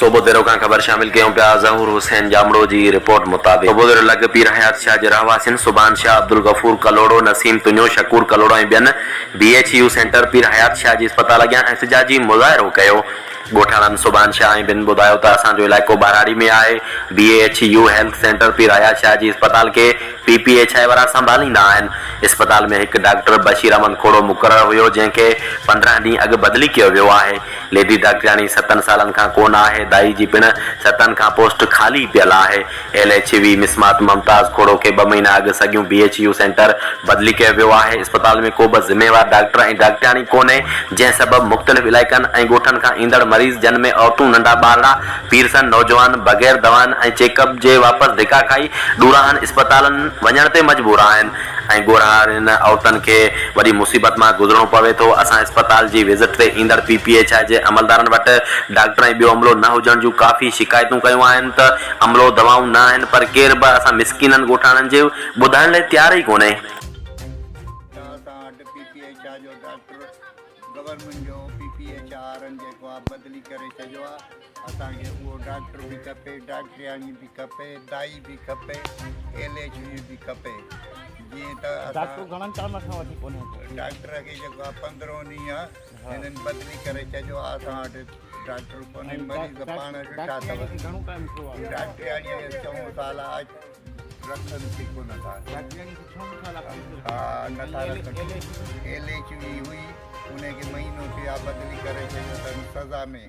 صوبوديرو کان خبر شامل ڪيون پيا ظهور حسين ڄامڙو جي رپورٽ مطابق صوبوديرو لڳ پير حيات شاهه جي رهواسين سبحان شاهه، عبدالغفور ڪلهوڙو، نسيم تنيو، شڪور ڪلهوڙو ۽ ٻين B H U centre Pir Hayat Shah جي اسپتال اڳيان احتجاجي مظاهرو ڪيو. ڳوٺاڻن سبحان شاهه ۽ ٻين ٻڌايو ته اسان جو علائقو ٻهراڙي ۾ آهي، B H U health centre Pir Hayat Shah جي اسپتال کي پي پي ايڇ I وارا سنڀاليندا آهن، اسپتال ۾ هڪ ڊاڪٽر بشير احمد کوڙو مقرر هيو جنهن کي 15 ڏينهن اڳ بدلي ڪيو ويو آهي، ليڊي ڊاڪٽرياڻي ستن سالن کان ڪو نه آهي، دائي جي پڻ ستن کان پوسٽ خالي پيل آهي. ايل ايڇ وي مسمات ممتاز کوڙو کي ٻه مهينا اڳ سڳيون بي ايڇ يو سينٽر بدلي ڪيو ويو آهي. اسپتال ۾ ڪوبه ذميوار ڊاڪٽر ۽ ڊاڪٽرياڻي ڪونهي، جنهن سبب مختلف علائقن ۽ ڳوٺن کان ايندڙ مريض جن ۾ عورتون، ننڍا ٻارڙا، پيرسن، نوجوان بغير دوائن ۽ چيڪ اپ جي واپس ڌڪا کائي ڏوراهن اسپتالن وڃڻ تي مجبور آهن. ۽ ڳورهارين عورتن کي وڏي مصيبت مان گذرڻو پوي ٿو، اسان اسپتال جي وزٽ تي ايندڙ پي پي ايڇ I جي عملدارن وٽ ڊاڪٽر ۽ ٻيو عملو نه هجڻ جون ڪافي شڪايتون ڪيون آهن ته عملو دوائون نه آهن پر ڪير به اسان مسڪينن ڳوٺاڻن جي ٻڌائڻ لئي تيار ئي ڪونهي. ته اسان وٽ پي پي ايڇ I جو ڊاڪٽر گورنمينٽ جو پي پي ايڇ I وارن جيڪو آ بدلي ڪري ڇڏيو آ اسان کي اهو ڊاڪٽر به کپي ڊاڪٽرياڻي به کپي دائي به کپي ايل ايڇ وي به کپي جيئن ته اسان ڊاڪٽر گهڻن ٽائيم کان وٺي ڪونهي ڪو. ڊاڪٽر کي جيڪو آ 15 ڏينهن آ هنن بدلي ڪري ڇڏيو آ اسان وٽ ڊاڪٽر ڪونهي مريض پاڻ ڏٺا اٿو گهڻو ٽائيم ٿيو آ ڊاڪٽرياڻي کي چئون سال آ رکن ئي ڪونه ٿا ڊاڪٽرياڻي کي ڇهون سال آ ها نٿا رکن ايل ايڇ وي هئي ان کي مهينو ٿيو آ بدلي ڪري ڇڏيو اٿن سزا ۾.